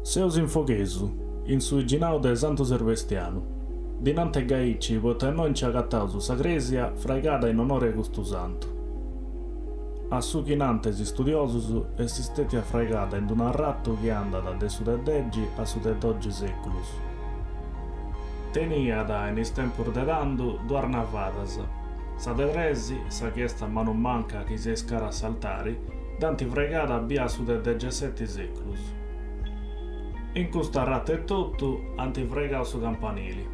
Seus in Foghesu, in su 'iginau de Santu Serbestianu. Ddi nant gaici poita innoi nci agataus sa crèsia fraigada in onore 'e custu santu. A su chi nant is istudiosus est stètia fraigada in unu arratu chi andat de su de dexi a su de doxi sèculus. Teniat in is tempus de tandu duas navadas, sa de tres, sa chi est a manu manca chi seis cara a s'altari, dd'ant fraigada bia su de dexeseti sèculus. In custa arrata etotu ant fraigau su campanili.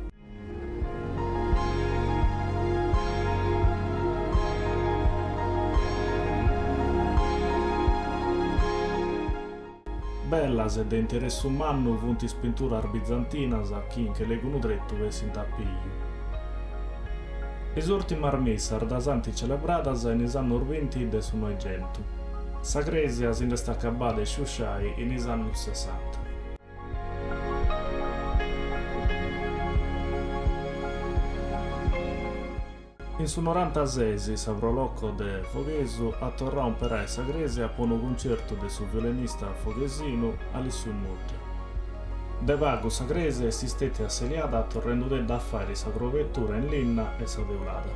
Bellas e de interessu mannu funt is pinturas bizantinas chi in calencunu tretu bessint a piju. Is ùrtimas missas ddas ant celebradas in is annus binti de su Noixentu. Sa crèsia si nd'est acabada 'e sciusciai in is annus sessanta. In su norantases sa Pro Loco de Foghesu at torrau a umperai sa crèsia po unu cuncertu de su violinista foghesinu Alissiu Murgia. De pagu sa crèsia est stètia asseliada torrendudedda a fàiri sa crobetura in linna e sa teulada.